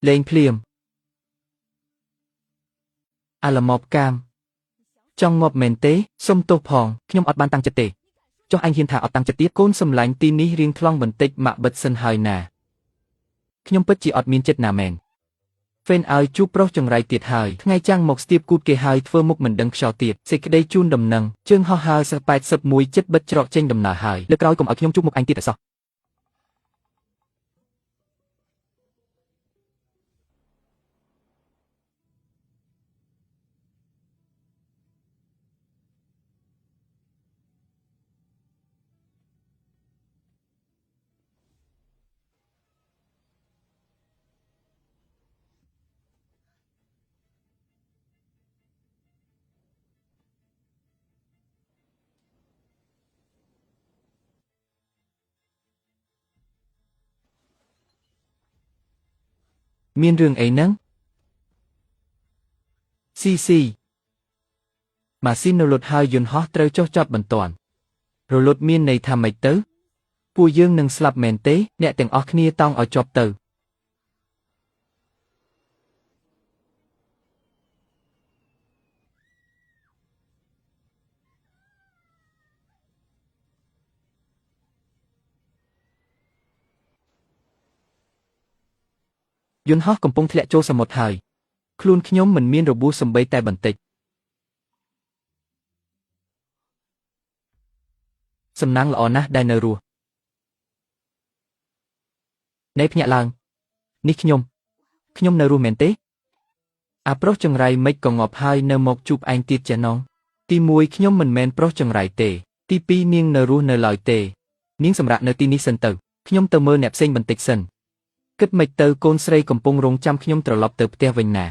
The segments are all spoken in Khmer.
លេងភ្លាមអាល្មមកាមចង់ងាប់មែនទេសុំទោសផងខ្ញុំអត់បានតាំងចិត្តទេចុះអញហ៊ានថាអត់តាំងចិត្តទៀតកូនសំឡាញ់ទីនេះរៀងថ្លង់បន្តិចម៉ាក់បិទសិនហើយណាខ្ញុំពិតជាអត់មានចិត្តណាមែនហ្វេនឲ្យជួបប្រុសចង្រៃទៀតហើយថ្ងៃចាំងមកស្ទាបគូតគេហើយធ្វើមុខមិនដឹងខ្យល់ទៀតសេចក្តីជូនដំណឹងជើងហោះហើរ81ចិត្តបិទច្រកចេញដំណើរហើយលើកក្រោយកុំឲ្យខ្ញុំជួបមុខអញទៀតតែសោះមានរឿងអីហ្នឹងស៊ីស៊ីម៉ាស៊ីនរលត់ហើយយន្តហោះត្រូវចុះចតបន្ទាន់រលត់មានន័យថាម៉េចទៅពួកយើងនឹងស្លាប់មែនទេអ្នកទាំងអស់គ្នាតោងឲ្យជាប់ទៅយន្តហោះកំពុងធ្លាក់ចូលសមុទ្រហើយខ្លួនខ្ញុំមិនមានរបួសសំបីតែបន្តិចសំណាងល្អណាស់ដែលនៅរស់ណែភ្ញាក់ឡើងនេះខ្ញុំនៅរស់មែនទេអាប្រុសចង្រៃមិនក៏ងាប់ហើយនៅមកជួបឯងទៀតចាណងទី1ខ្ញុំមិនមែនប្រុសចង្រៃទេទី2នាងនៅរស់នៅឡើយទេនាងសម្រាប់នៅទីនេះសិនទៅខ្ញុំទៅមើលអ្នកផ្សេងបន្តិចសិនគិតមិនទៅកូនស្រីកំពុងរងចាំខ្ញុំត្រឡប់ទៅផ្ទះវិញណា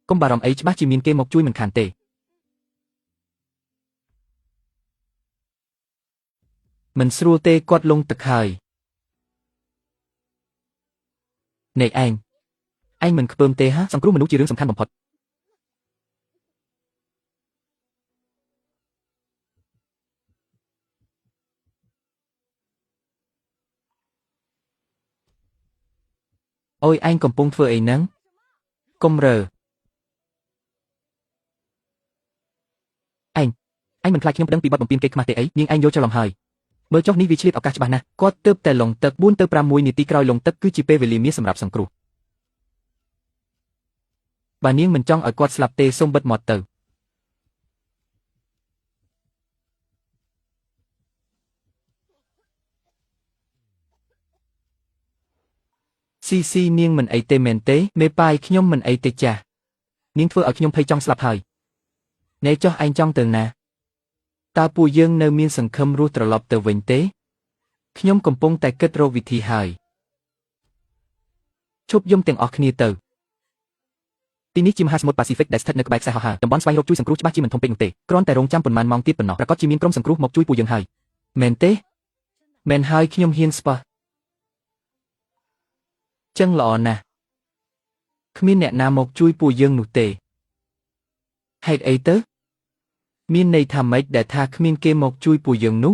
កុំបារម្ភអីច្បាស់ជាមានគេមកជួយមិនខានទេមិនស្រួលទេគាត់លងទឹកហើយនេះឯងមិនខ្ពើមទេហាសង្គ្រោះមនុស្សជារឿងសំខាន់បំផុតអូយឯងកំពុងធ្វើអីហ្នឹងកុំរើឯងមិនខ្លាចខ្ញុំប្តឹងពីបទបំពានគេខ្មាស់ទេអីនាងឯងយល់ច្រឡំហើយមើលចុះនេះវាឆ្លៀតឱកាសច្បាស់ណាស់គាត់ទើបតែលងទឹក4ទៅ6នាទីក្រោយលងទឹកគឺជាពេលវេលាមាសសម្រាប់សង្គ្រោះបើនាងមិនចង់ឲ្យគាត់ស្លាប់ទេសូមបិទមាត់ទៅស៊ីស៊ីនាងមិនអីទេមែនទេមេប៉ាយខ្ញុំមិនអីទេចាស់នាងធ្វើឲ្យខ្ញុំភ័យចង់ស្លាប់ហើយណែចុះឯងចង់ទៅណាតើពួកយើងនៅមានសង្ឃឹមរស់ត្រឡប់ទៅវិញទេខ្ញុំកំពុងតែគិតរកវិធីហើយឈប់យំទាំងអស់គ្នាទៅទីនេះជាមហាសមុទ្រប៉ាស៊ីហ្វិកដែលស្ថិតនៅក្បែរខ្សែហោះហើរតំបន់ស្វែងរកជួយសង្គ្រោះច្បាស់ជាមិនធំពេកនោះទេគ្រាន់តែរងចាំប៉ុន្មានម៉ោងទៀតប៉ុណ្ណោះប្រាកដជាមានក្រុមសង្គ្រោះមកជួយពួកយើងហើយមែនទេមែនហើយខ្ញុំហ៊ានស្ពះចឹងល្អណាស់គ្មានអ្នកណាមកជួយពួកយើងនោះទេហេតុអីទៅមានន័យថាម៉េចដែលថាគ្មានគេមកជួយពួកយើងនោះ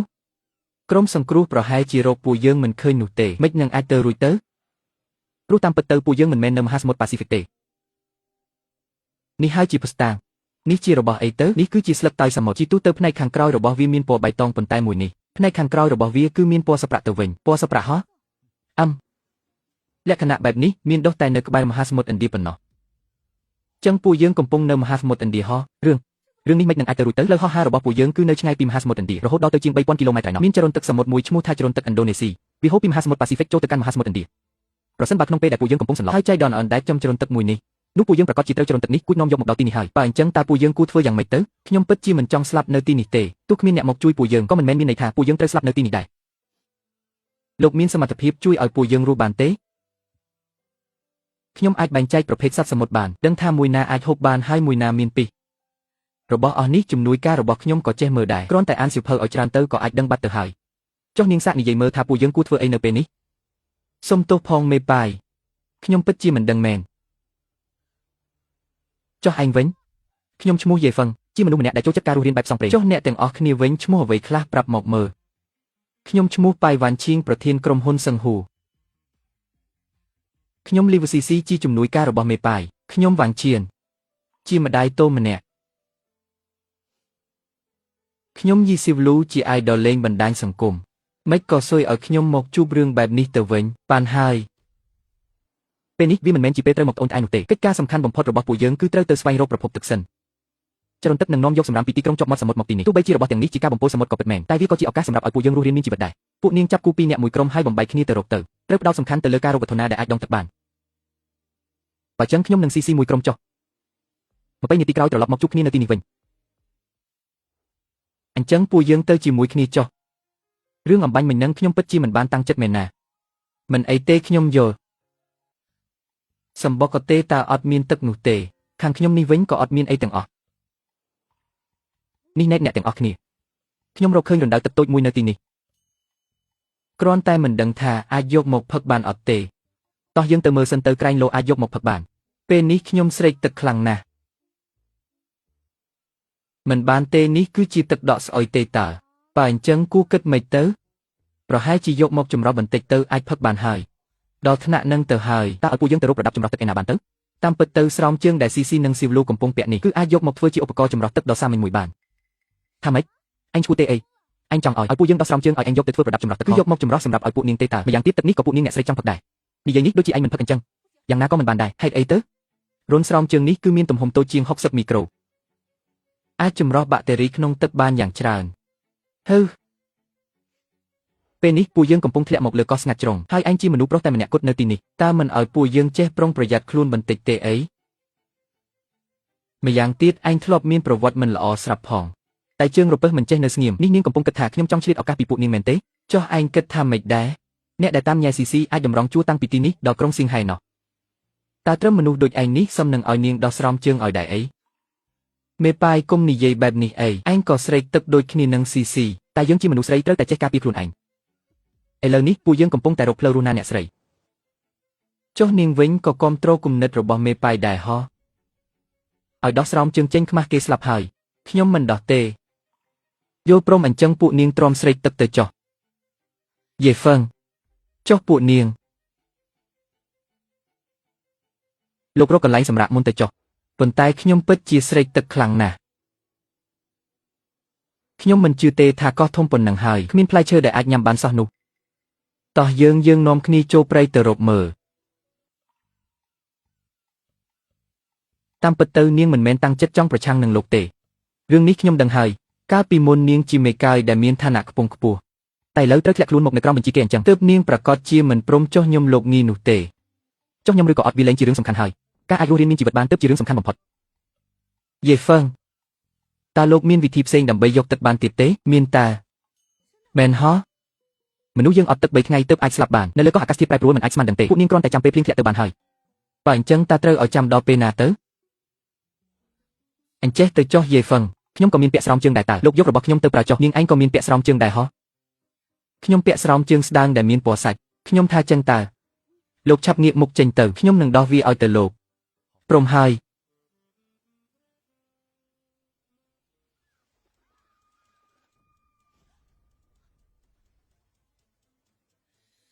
ក្រុមសង្គ្រោះប្រហែលជារកពួកយើងមិនឃើញនោះទេម៉េចនឹងអាចទៅរួចទៅព្រោះតាមពិតទៅពួកយើងមិនមែននៅមហាសមុទ្រប៉ាស៊ីហ្វិកទេនេះហើយជាភស្តុតាងនេះជារបស់អីទៅនេះគឺជាស្លឹកតើយសមុទ្រជាទូទៅផ្នែកខាងក្រោយរបស់វាមានពណ៌បៃតងប៉ុន្តែមួយនេះផ្នែកខាងក្រោយរបស់វាគឺមានពណ៌សប្រាក់ទៅវិញពណ៌សប្រាក់ហោះអឹមលក្ខណៈបែបនេះមានដុះតែនៅក្បែរមហាសមុទ្រឥណ្ឌាប៉ុណ្ណោះចឹងពួកយើងកំពុងនៅមហាសមុទ្រឥណ្ឌាហោះរឿងនេះមិននឹងអាចទៅរួចទៅលើហោះហើររបស់ពួកយើងគឺនៅឆ្ងាយពីមហាសមុទ្រឥណ្ឌារហូតដល់ទៅជាង3000គីឡូម៉ែត្រឯណោះមានចរន្តទឹកសមុទ្រមួយឈ្មោះថាចរន្តទឹកឥណ្ឌូនេស៊ីវាហូរពីមហាសមុទ្រប៉ាស៊ីហ្វិកចូលទៅកាន់មហាសមុទ្រឥណ្ឌាប្រសិនបើក្នុងពេលដែលពួកយើងកំពុងសន្លប់ហើយចៃដន្យអណ្ដែតចំចរន្តទឹកមួយនេះនោះពួកយើងប្រាកដជាត្រូវចរន្តទឹកនេះគួចនាំយកមកដល់ទីនេះហើយបើអញ្ចឹងតើពួកយើងគួរធ្វើយ៉ាងម៉េចទៅខ្ញុំពិតជាមិនចង់ស្លាប់នៅទីនេះទេទោះគ្មានអ្នកមកជួយពួកយើងក៏មិនមែនមានន័យថាពួកយើងត្រូវស្លាប់នៅទីនេះដែរលោកមានសមត្ថភាពជួយឲ្យពួកយើងរស់បានទេខ្ញុំអាចបែងចែកប្រភេទសត្វសមុទ្របានដឹងថាមួយណាអាចហូបបានហើយមួយណាមានពិសរបស់អស់នេះជំនួយការរបស់ខ្ញុំក៏ចេះមើលដែរគ្រាន់តែអានសៀវភៅឲ្យច្រើនទៅក៏អាចដឹងបាត់ទៅហើយចុះនាងសាកនិយាយមើលថាពួកយើងគួរធ្វើអីនៅពេលនេះសុំទោសផងមេប៉ាយខ្ញុំពិតជាមិនដឹងមែនចុះឯងវិញខ្ញុំឈ្មោះយេហ្វឹងជាមនុស្សម្នាក់ដែលចូលចិត្តការរស់រានបែបផ្សងព្រេងចុះអ្នកទាំងអស់គ្នាវិញឈ្មោះអ្វីខ្លះប្រាប់មកមើលខ្ញុំឈ្មោះប៉ៃវ៉ាន់ឈៀងប្រធានក្រុមហ៊ុនសឹងហ៊ូ ខ្ញុំលីវស៊ីស៊ីជាជំនួយការរបស់មេប៉ាយខ្ញុំវ៉ាងឈៀនជាម្ដាយតូម្នាក់ខ្ញុំយីស៊ីវលូជា idol លេងបណ្ដាញសង្គមម៉េចក៏ស៊ុយឲ្យខ្ញុំមកជួបរឿងបែបនេះទៅវិញបានហើយពេលនេះវាមិនមែនជាពេលត្រូវមកត្អូញត្អែនោះទេកិច្ចការសំខាន់បំផុតរបស់ពួកយើងគឺត្រូវទៅស្វែងរកប្រភពទឹកសិនចរន្តទឹកនឹងនាំយកសម្រាមពីទីក្រុងជាប់មាត់សមុទ្រមកទីនេះទោះបីជារបស់ទាំងនេះជាការបំពុលសមុទ្រក៏ពិតមែនតែវាក៏ជាឱកាសសម្រាប់ឲ្យពួកយើងរស់រានមានជីវិតដែរពួកនាងចាប់គូពីរនាក់មួយក្រុមហើយបំបែកគ្នាទៅរកទៅត្រូវផ្ដោតសំខាន់ទៅលើការរកវត្ថុណាដែលអាចដងទឹកបានបើចឹងខ្ញុំនឹងស៊ីស៊ីមួយក្រុមចុះ20នាទីក្រោយត្រឡប់មកជួបគ្នានៅទីនេះវិញអញ្ចឹងពួកយើងទៅជាមួយគ្នាចុះរឿងអំបញ្ញមិញនឹងខ្ញុំពិតជាមិនបានតាំងចិត្តមែនណាមិនអីទេខ្ញុំយល់សម្បុកទេតើអត់មានទឹកនោះទេខាងខ្ញុំនេះវិញក៏អត់មានអីទាំងអស់នេះណែតអ្នកទាំងអស់គ្នាខ្ញុំរកឃើញរណ្ដៅទឹកតូចមួយនៅទីនេះគ្រាន់តែមិនដឹងថាអាចយកមកផឹកបានអត់ទេតោះយើងទៅមើលសិនទៅក្រែងលោអាចយកមកផឹកបានពេលនេះខ្ញុំស្រេកទឹកខ្លាំងណាស់មិនបានទេនេះគឺជាទឹកដក់ស្អុយទេតើបើអញ្ចឹងគួរគិតមិនទៅប្រហែលជាយកមកចម្រោះបន្តិចទៅអាចផឹកបានហើយដល់ថ្នាក់នឹងទៅហើយតើឲ្យពួកយើងទៅរកប្រដាប់ចម្រោះទឹកឯណាបានទៅតាមពិតទៅស្រោមជើងដែលស៊ីស៊ីនិងស៊ីវលូកំពុងពាក់នេះគឺអាចយកមកធ្វើជាឧបករណ៍ចម្រោះទឹកដ៏សាមញ្ញមួយបានថាម៉េចអញឈួតទេអីអញចង់ឲ្យពួកយើងដោះស្រោមជើងឲ្យអញយកទៅធ្វើប្រដាប់ចម្រោះទឹកគឺយកមកចម្រោះសម្រាប់ឲ្យពួកនាងទេតើម្យ៉ាងទៀតទឹកនេះក៏ពួកនាងអ្នកស្រីចង់ផឹកដែរនិយាយនេះដូចជាអញមិនផឹកអញ្ចឹងយ៉ាងណាក៏មិនបានដែរហេតុអីទៅរុនស្រោមជើងនេះគឺមានទំហំតូចជាង60មីក្រូអាចចម្រោះបាក់តេរីក្នុងទឹកបានយ៉ាងច្រើនហឺពេលនេះពួកយើងកំពុងធ្លាក់មកលើកោះស្ងាត់ជ្រុងហើយឯងជាមនុស្សប្រុសតែម្នាក់គត់នៅទីនេះតើមិនឲ្យពួកយើងចេះប្រុងប្រយ័ត្នខ្លួនបន្តិចទេអីម្យ៉ាងទៀតឯងធ្លាប់មានប្រវត្តិមិនល្អស្រាប់ផងតែជើងរពឹសមិនចេះនៅស្ងៀមនេះនាងកំពុងគិតថាខ្ញុំចង់ឆ្លៀតឱកាសពីពួកនាងមែនទេចុះឯងគិតថាម៉េចដែរអ្នកដែលតាមញ៉ែស៊ីស៊ីអាចតម្រង់ជួរតាំងពីទីនេះដល់ក្រុងសៀងហៃណោះតើត្រឹមមនុស្សដូចឯងនេះសមនឹងឲ្យនាងដោះស្រោមជើងឲ្យដែរអីមេប៉ាយគុំនិយាយបែបនេះអីឯងក៏ស្រេកទឹកដូចគ្នានឹងស៊ីស៊ីតែយើងជាមនុស្សស្រីត្រូវតែចេះការពារខ្លួនឯងឥឡូវនេះពួកយើងកំពុងតែរកផ្លូវរស់ណាអ្នកស្រីចុះនាងវិញក៏គាំទ្រគំនិតរបស់មេប៉ាយដែរហោះឲ្យដោះស្រោមជើងចេញខ្មាស់គេស្លាប់ហើយខ្ញុំមិនដោះទេយល់ព្រមអញ្ចឹងពួកនាងទ្រាំស្រេកទឹកទៅចុះយេហ្វឹងចុះពួកនាងលោករកកន្លែងសម្រាប់មុនទៅចុះប៉ុន្តែខ្ញុំពិតជាស្រេកទឹកខ្លាំងណាស់ខ្ញុំមិនជឿទេថាកោះធំប៉ុណ្ណឹងហើយគ្មានផ្លែឈើដែលអាចញ៉ាំបានសោះនោះតោះយើងនាំគ្នាចូលព្រៃទៅរកមើលតាមពិតទៅនាងមិនមែនតាំងចិត្តចង់ប្រឆាំងនឹងលោកទេរឿងនេះខ្ញុំដឹងហើយកាលពីមុននាងជាមេកាយដែលមានឋានៈខ្ពង់ខ្ពស់តែឥឡូវត្រូវធ្លាក់ខ្លួនមកនៅក្រោមបញ្ជាគេអញ្ចឹងទើបនាងប្រកាសជាមិនព្រមចុះញឹមលោកងាយនោះទេចុះញឹមឬក៏អត់វាលែងជារឿងសំខាន់ហើយការអាចរស់រានមានជីវិតបានទើបជារឿងសំខាន់បំផុតយេហ្វឹងតើលោកមានវិធីផ្សេងដើម្បីយកទឹកបានទៀតទេមានតាមែនហោះមនុស្សយើងអត់ទឹក3ថ្ងៃទើបអាចស្លាប់បាននៅលើកោះអាកាសធាតុប្រែប្រួលមិនអាចស្មានដឹងទេពួកនាងគ្រាន់តែចាំពេលភ្លៀងធ្លាក់ទៅបានហើយបើអញ្ចឹងតើត្រូវឲ្យចាំដល់ពេលណាទៅអញ្ចេះទៅចុះយេហ្វឹងខ្ញុំក៏មានពាក់ស្រោមជើងដែរតើលោកយករបស់ខ្ញុំទៅប្រើចុះនាងឯងក៏មានពាក់ស្រោមជើងដែរហោះខ្ញុំពាក់ស្រោមជើងស្ដើងដែលមានពណ៌សាច់ខ្ញុំថាចឹងតើលោកឆាប់ងាកមុខចេញទៅខ្ញុំនឹងដោះវាឲ្យទៅលោកព្រមហើយ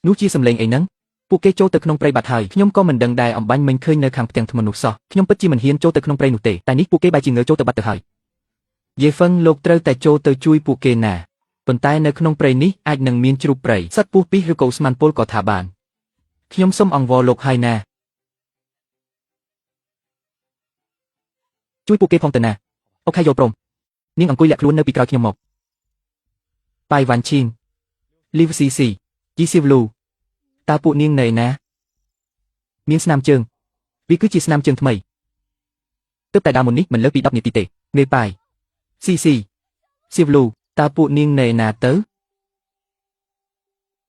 នោះជាសំឡេងអីហ្នឹងពួកគេចូលទៅក្នុងព្រៃបាត់ហើយខ្ញុំក៏មិនដឹងដែរអំបញ្ញមិញឃើញនៅខាងផ្ទាំងថ្មនោះសោះខ្ញុំពិតជាមិនហ៊ានចូលទៅក្នុងព្រៃនោះទេតែនេះពួកគេបែរជាងើចូលទៅបាត់ទៅហើយយេហ្វឹងលោកត្រូវតែចូលទៅជួយពួកគេណាប៉ុន្តែនៅក្នុងព្រៃនេះអាចនឹងមានជ្រូកព្រៃសត្វពស់ពិសឬក៏ឧស្ម័នពុលក៏ថាបានខ្ញុំសូមអង្វរលោកហើយណាជួយពួកគេផងទៅណាអូខេយល់ព្រមនាងអង្គុយលាក់ខ្លួននៅពីក្រោយខ្ញុំមកប៉ៃវ៉ាន់ឈីនលីវស៊ីស៊ីជីស៊ីវលូតើពួកនាងនៅឯណាមានស្នាមជើងវាគឺជាស្នាមជើងថ្មីទើបតែដើមមុននេះមិនលើសពី10នាទីទេមេប៉ាយស៊ីស៊ីស៊ីវលូតើពួកនាងនៅឯណាទៅ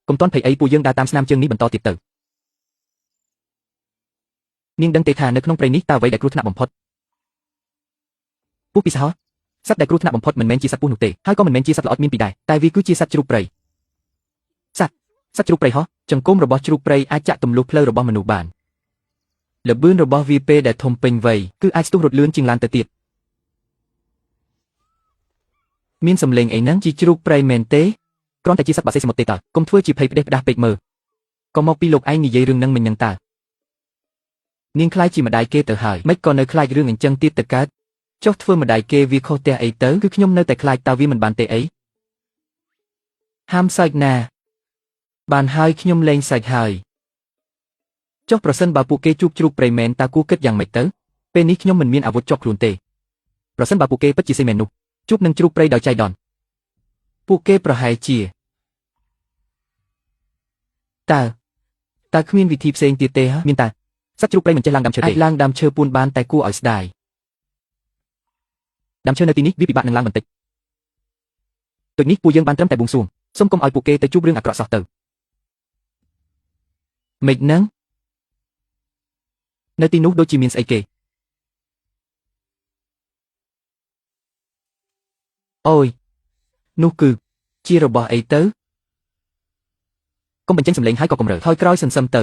កុំទាន់ភ័យអីពួកយើងដើរតាមស្នាមជើងនេះបន្តទៀតទៅនាងដឹងទេថានៅក្នុងព្រៃនេះតើអ្វីដែលគ្រោះថ្នាក់បំផុតពស់ពិសហសត្វដែលគ្រោះថ្នាក់បំផុតមិនមែនជាសត្វពស់នោះទេហើយក៏មិនមែនជាសត្វល្អិតមានពីរដែរតែវាគឺជាសត្វជ្រូកព្រៃសត្វជ្រូកព្រៃហោះចង្គមរបស់ជ្រូកព្រៃអាចចាក់ទម្លុះផ្លូវរបស់មនុស្សបានល្បឿនរបស់វាពេលដែលធំពេញវ័យគឺអាចស្ទុះរត់លឿនជាងឡានទៅទៀតមានសំឡេងអីហ្នឹងជាជ្រូកព្រៃមែនទេគ្រាន់តែជាសត្វបក្សីសមុទ្រទេតើកុំធ្វើជាភ័យផ្ដេសផ្ដាស់ពេកមើលក៏មកពីលោកឯងនិយាយរឿងហ្នឹងមិញហ្នឹងតើ នាងខ្លាចជាម្ដាយគេទៅហើយមិនក៏នៅខ្លាចរឿងអញ្ចឹងទៀតទៅកើតចុះធ្វើម្ដាយគេវាខុសផ្ទះអីទៅគឺខ្ញុំនៅតែខ្លាចតើវាមិនបានទេអីហាមសើចណាបានហើយខ្ញុំលែងសើចហើយចុះប្រសិនបើពួកគេជួបជ្រូកព្រៃមែនតើគួរគិតយ៉ាងម៉េចទៅពេលនេះខ្ញុំមិនមានអាវុធជាប់ខ្លួនទេប្រសិនបើពួកគេពិតជាស៊ីមែននោះជួបនឹងជ្រូកព្រៃដោយចៃដន្យពួកគេប្រហែលជាតើតើគ្មានវិធីផ្សេងទៀតទេហ៎មានតាសត្វជ្រូកព្រៃមិនចេះឡើងដើមឈើទេអាចឡើងដើមឈើពួនបានតែគួរឲ្យស្ដាយដើមឈើនៅទីនេះវាពិបាកនឹងឡើងបន្តិចដូចនេះពួកយើងបានត្រឹមតែបួងសួងសូមកុំឲ្យពួកគេទៅជួបរឿងអាក្រក់សោះទៅម៉េចនឹងនៅទីនោះដូចជាមានស្អីគេអូយនោះគឺជារបស់អីទៅកុំបញ្ចេញសម្លេងហើយក៏កុំរើថយក្រោយសន្សឹមទៅ